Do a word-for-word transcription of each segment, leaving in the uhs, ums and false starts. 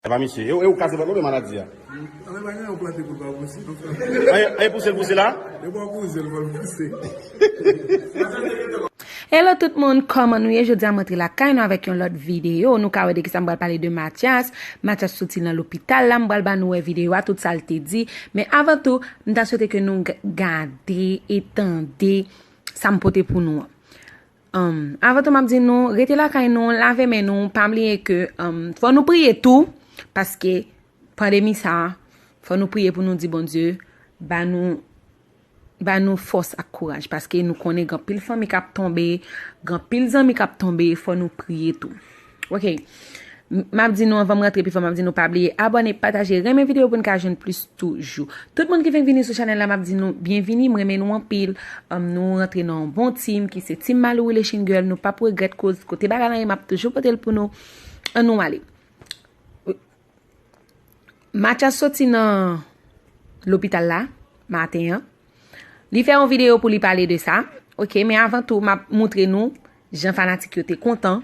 E pa misye. E, e ou kase vant mwen maladi a. Anyen pa gen yon plante pou l pa pouse. Anyen, anyen pouse l pouse la? E pa pouse l pa l pouse. Hello tout moun, kòman nou ye? Jodi a m antre lakay nou avèk yon lòt videyo. Nou ka wè de kisa m pral pale de Mathias. Mathias soti nan lopital la, m pral ba nou wè videyo a, tout sa l te di. Men avan tou, m ta swete ke nou gade e tande sa m pote pou nou an. Um, avan tou m ap di nou, rete lakay nou, lave men nou, pa bliye ke um, fò nou priye tou, paske pandemi sa, fò nou priye pou nou di Bondye ba nou ba nou fòs ak kouraj, paske nou konnen gen anpil fanmi k ap tonbe, gen anpil zanmi k ap tonbe, fò nou priye tou. Ok. M ap di nou anvan m rantre pi fon, m ap di nou pa bliye abòne, pataje, renmen videyo pou n ka jwenn plis toujou. Tout moun ki fenk vini sou chanèl la, m ap di nou byenvini, m renmen nou anpil. Um, nou rantre nan yon bon team ki se Team Malou Relation Girl, nou p ap regrèt koz kote bagay la ye, m ap toujou pote l pou nou. Ann nou ale. Mathias soti nan lopital la maten an. Li fè yon videyo pou li pale de sa. Ok, men avan tou, m ap moutre nou jan fanatik yo te kontan,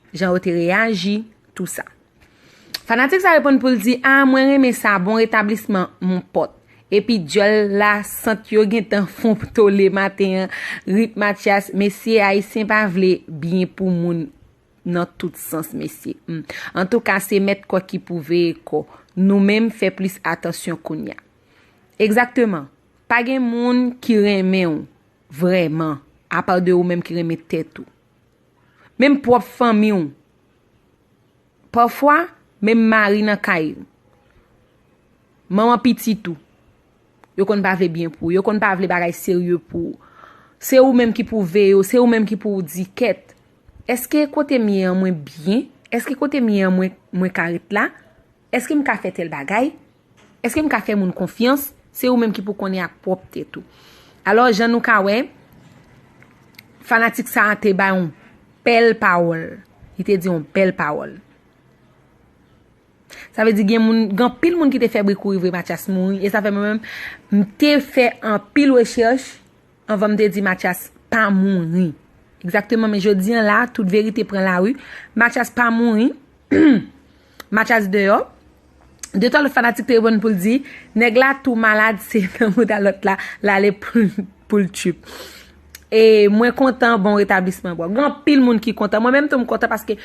jan yo te reyaji, tou sa. Fanatik sa reponn pou l di, a, mwen renmen sa, bon retablisman, mon pòt. Epi dyòl la sant yo gentan fon tole maten an. Rip Mathias, mesye ayisyen pa vle byen pou moun nan tout sans, mesye. Hmm. Antouka, se mèt kò ki pou veye kò. Nou menm fè plis atansyon kounya. Egzakteman. Pa gen moun ki renmen w vrèman, apa de ou menm ki renmen tèt ou. Menm pwòp fanmi w. Pafwa, menm mari nan kay ou. Manman pitit ou. Yo konn pa vle byen pou ou. Yo konn pa vle bagay serye pou ou. Se ou menm ki pou veye yo. Se ou menm ki pou di kèt. Èske kote m ye an mwen byen? Èske kote m ye an mwen, mwen ka ret la? Èske m ka fè tèl bagay? Èske m ka fè moun konfyans? Se ou menm ki pou konnen ak pwòp tèt ou. Alò, jan nou ka wè, fanatik sa a te bay yon bèl pawòl. Li te di yon bèl pawòl. Sa vle di gen moun, gen anpil moun ki te fè bri kouri vre Mathias mouri. E sa fè mwen menm, m te fè anpil rechèch anvan m te di Mathias pa mouri. Egzakteman, men jodi an la, tout verite pran lari. Mathias pa mouri. Mathias deyò. De tan lòt fanatik te reponn pou l di, nèg la tou malad, se nan mouda lòt la, l ale pou l, pou l trip. E mwen kontan, bon retablisman, bro. Gen anpil moun ki kontan. Mwen menm tou m kontan paske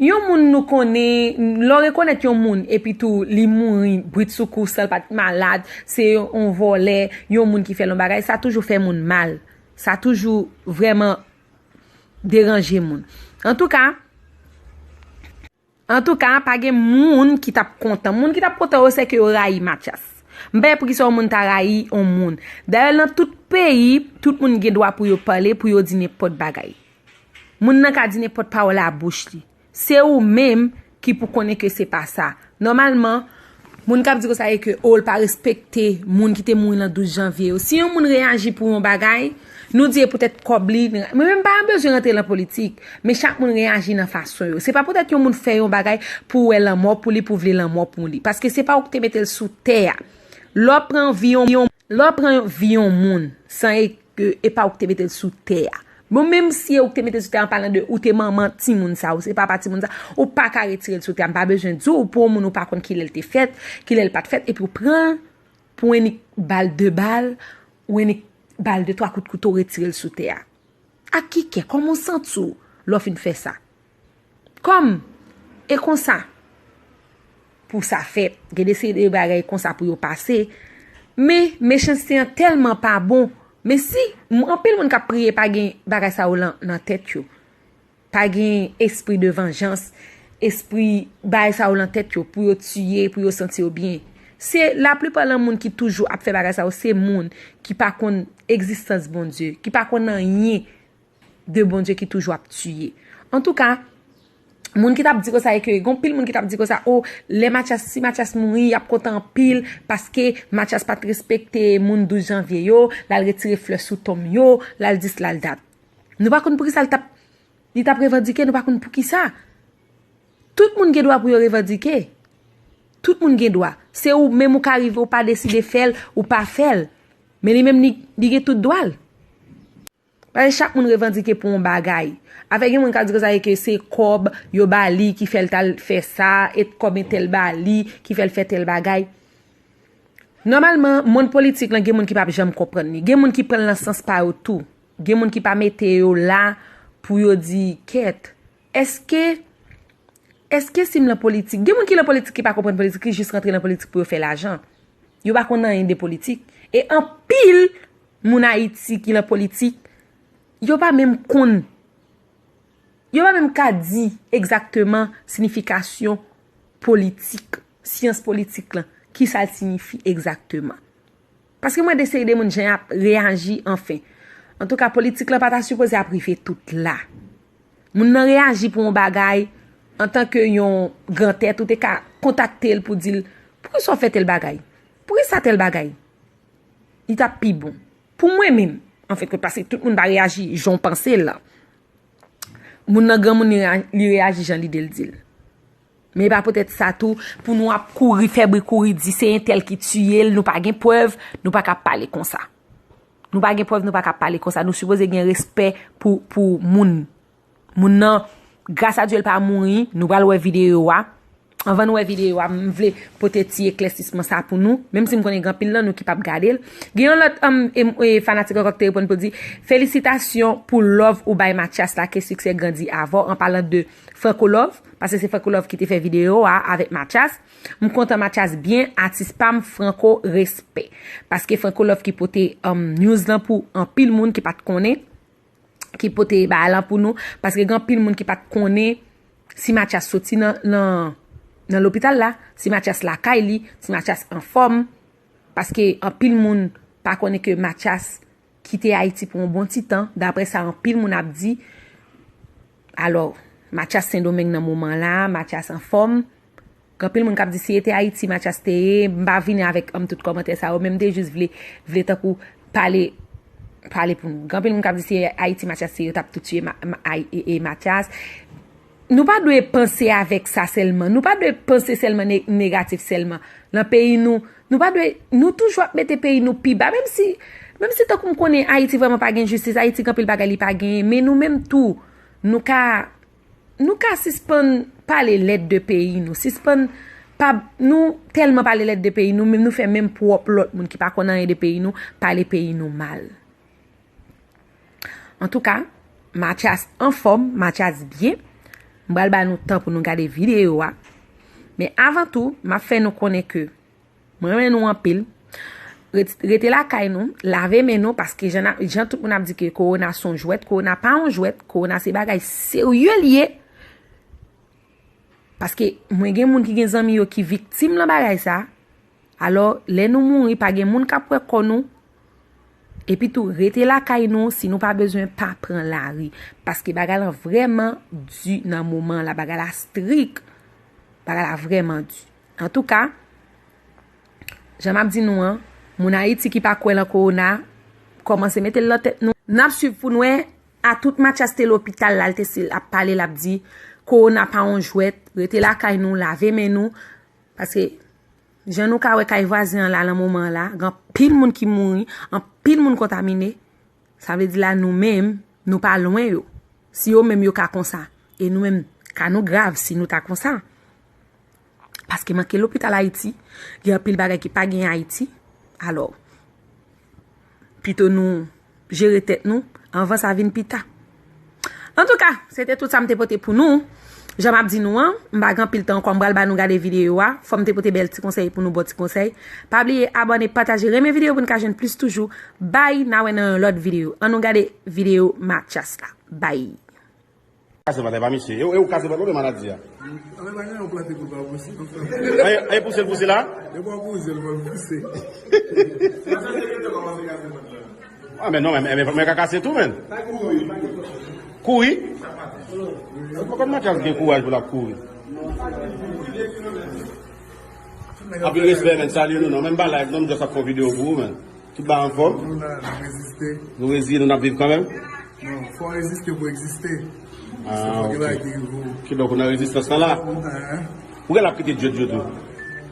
yon moun nou konnen, lè w rekonèt yon moun, epi tou li mouri, britsoukou, san l pa t malad, se yon vòlè, yon moun ki fè l yon bagay, sa toujou fè moun mal. Sa toujou vrèman deranje moun. Antouka, Antouka, pa gen moun ki t ap kontan. Moun ki t ap kontan yo, se ke yo rayi Mathias. M pa wè poukisa yon moun ta rayi yon moun. Dayè, nan tout peyi, tout moun gen dwa pou yo pale, pou yo di nenpòt bagay. Moun nan ka di nenpòt pawòl a bouch li. Se ou menm ki pou konnen ke se pa sa. Nòmalman, moun k ap di konsa e ke, o, l pa respekte moun ki te mouri nan douz janvye yo. Si yon moun reyaji pou yon bagay, nou di e poutèt kòb li, mwen menm m pa bezwen rantre nan politik, men chak moun reyaji nan fason yo. Se pa poutèt yon moun fè yon bagay pou w wè lanmò pou li, pou w vle lanmò pou li. Paske se pa ou ki te mete l sou tè a. Lè w pran vi yon, yon, lè w pran vi yon moun, san e ke e pa ou ki te mete l sou tè a. Bon, menm si e ou ki te mete l sou tè a, an palan de ou te manman timoun sa, ou se papa timoun sa, ou pa ka retire l sou tè a. M pa bezwen di w pou yon moun ou pa konn kilè l te fèt, kilè l pa t fèt, epi ou pran l pou ennik bal, de bal, ou ennik bal, de twa kout kouto, retire l sou tè a. Ak ki kè, kòman w santi w lè w fin fè sa? Kòm, e konsa pou sa fèt. Gen de seri de bagay konsa pou yo pase. Men, mechanste an tèlman pa bon. Men si, m, anpil moun k ap priye pa gen bagay sa yo lan, nan tèt yo. Pa gen espri de vanjans, espri bagay sa yo lan tèt yo, pou yo tiye, pou yo santi yo byen. Se laplipa nan moun ki toujou ap fè bagay sa yo, se moun ki pa konn egzistans Bondye, ki pa konn anyen de Bondye ki toujou ap tiye. Antouka, moun ki t ap di konsa e ke, gen anpil moun ki t ap di konsa, o, lè Mathias, si Mathias mouri, y ap kontan anpil, paske Mathias pa t respekte moun douz janvye yo, l al retire flè sou tonm yo, l al dis, l al dat. Nou pa konn poukisa l t ap, li t ap revandike, nou pa konn poukisa. Tout moun gen dwa pou yo revandike. Tout moun gen dwa. Se ou menm ou ka rive, ou pa deside fè l, ou pa fè l. Men li menm, li, li gen tout dwa l. Paske chak moun revandike pou yon bagay. Afè gen moun k ap di konsa e ke se kòb yo ba li ki fè l t al fè sa, e kòb entèl ba li ki fè l fè tèl bagay. Nòmalman, monn politik lan, gen moun ki p ap janm konprann li. Gen moun ki pran l nan sans pa yo tou. Gen moun ki pa mete yo la pou yo di, kèt, èske, èske si m lan politik, gen moun ki lan politik ki pa konprann politik, ki jis rantre lan politik pou yo fè lajan. Yo pa konn anyen de politik. E anpil moun Ayiti ki lan politik, yo pa menm konn, yo pa menm ka di egzakteman siyifikasyon politik, syans politik lan, ki sa l siyifi egzakteman. Paske m wè de seri de moun jan y ap reyaji, anfen. Antouka, politik lan pa ta sipoze ap rive tout la. Moun nan reyaji pou yon bagay, antanke yon gran tèt, ou te ka kontakte l pou di l, poukisa w fè tèl bagay? Poukisa tèl bagay? Li t ap pi bon. Pou mwen menm, anfenkont, paske tout moun pa reyaji jan w panse l lan. Moun nan granmoun, li reya-, li reyaji jan lide l di l. Men e pa poutèt sa tou, pou nou ap kouri, fè bri kouri, di se entèl ki tiye l, nou pa gen prèv, nou pa ka pale konsa. Nou pa gen prèv, nou pa ka pale konsa. Nou sipoze gen respè pou, pou moun. Moun nan, gras a Dye, l pa mouri, nou pral wè videyo a. Anvan nou wè videyo a, m vle pote ti eklèsisman sa pou nou, menm si m konnen gen anpil nan nou ki p ap gade l. Gen yon lòt, um, e, e, fanatik ankò ki te reponn pou l di, felisitasyon pou love ou bay Mathias la, ke siksè grandi avè w, an palan de Franco Love, paske se Franco Love ki te fè videyo a avèk Mathias. M kontan Mathias byen, atis pa m Franco, respè. Paske Franco Love ki pote, um, news lan pou anpil moun ki pa t konnen, ki pote bagay lan pou nou, paske gen anpil moun ki pa t konnen si Mathias soti nan, nan, nan lopital la, si Mathias lakay li, si Mathias anfòm, paske anpil moun pa konnen ke Mathias kite Ayiti pou yon bon ti tan, daprè sa anpil moun ap di. Alò, Mathias Sendomeng nan moman la, Mathias anfòm. Gen anpil moun k ap di si e te Ayiti Mathias te ye, m pa vini avèk, um, tout kòmantè sa yo, men m te jis vle, vle tankou pale, pale pou nou. Gen anpil moun k ap di si e Ayiti Mathias te ye, yo t ap tou tiye Ma-, Ma-, Ay-, e, e Mathias. Nou pa dwe panse avèk sa sèlman. Nou pa dwe panse sèlman ne-, negatif sèlman. Nan peyi nou, nou pa dwe, nou toujou ap mete peyi nou pi ba. Menm si, menm si tankou m konnen Ayiti vrèman pa gen jistis, Ayiti gen anpil bagay li pa genyen, men nou menm tou, nou ka, nou ka sispann pale lèd de peyi nou. Sispann pa, nou tèlman pale lèd de peyi nou, menm nou fè menm pwòp lòt moun ki pa konn anyen de peyi nou, pale peyi nou mal. Antouka, Mathias anfòm, Mathias byen. M pral ba nou tan pou nou gade videyo a. Men avan tou, m ap fè nou konnen ke mwen renmen nou anpil. Ret-, rete lakay nou, lave men nou, paske jan, jan tout moun ap di ke kowona se yon jwèt, kowona pa yon jwèt, kowona se bagay serye l ye. Paske mwen gen moun ki gen zanmi yo ki viktim lan bagay sa. Alò, lè nou mouri, pa gen moun k ap wè kò nou. Epi tou, rete lakay nou, si nou pa bezwen, pa pran lari. Paske bagay lan vrèman di nan moman la, bagay la strik. Bagay la vrèman di. Antouka, jan m ap di nou an, moun Ayiti ki pa kwè lan kowona, kòmanse mete l lan tèt nou. N ap swiv pou n wè, a tout Mathias te lopital la, l te still ap pale, l ap di, kowona pa yon jwèt, rete lakay nou, lave men nou, paske jan nou ka wè kay vwazen an la, lan moman an la, gen anpil moun ki mouri, anpil moun kontamine, sa vle di la nou menm, nou pa lwen yo. Si yo menm yo ka konsa, e nou menm, ka nou grav si nou ta konsa. Paske manke lopital Ayiti, gen anpil bagay ki pa gen Ayiti. Alò, pito nou jere tèt nou, anvan sa vin pita. Antouka, se te tout sa m te pote pou nou. Jan m ap di nou an, m pa gen anpil tan ankò, m pral ba nou gade videyo a. Fò m te pote bèl ti konsèy pou nou, bon ti konsèy. Pa bliye abòne, pataje, renmen videyo pou n ka jwenn plis toujou. Bay, n a wè nan yon lòt videyo. Ann nou gade videyo Mathias la. Bay. Kase vant la, e pa misye. E, e ou kase vant la oubyen maladi a? Anben, pa gen yon plante pou l pa pouse. Anyen, anyen pouse l pouse la? Yo pa pouse l, pa pouse. A, men non, men, men, men ka kase tou, men. Kouri? Kouri? Ou pa konn Mathias gen kouraj pou l ap kouri. Anpil respè, men. Salye nou, non. Menm pa live, non, m just ap fè yon videyo pou ou, men. Tout bagay anfòm? Nou la, n ap reziste. Nou reziye, nou n ap viv kanmenm? Non, fò w reziste pou w egziste. Ah, ok. Kidonk, ou nan rezistans lan la? Ou genlè ap kite Jojo tou?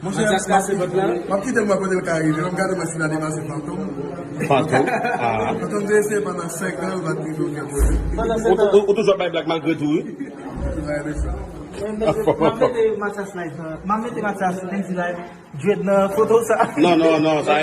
Monchè, Mathias pase vòt la. M ap kite l wè kote l ka rive. M ap gade mwen si l a depase Fantom. Fantom. Ah. Fantom te eseye pandan senk an, l pa t rive okenn kote. Ou, ou, ou toujou ap bay blag malgre tou, wi. Tout la ede sa. M ap mete Mathias live nan. M ap mete Mathias Lendy live. Dread nan foto sa. Non, non, non, sa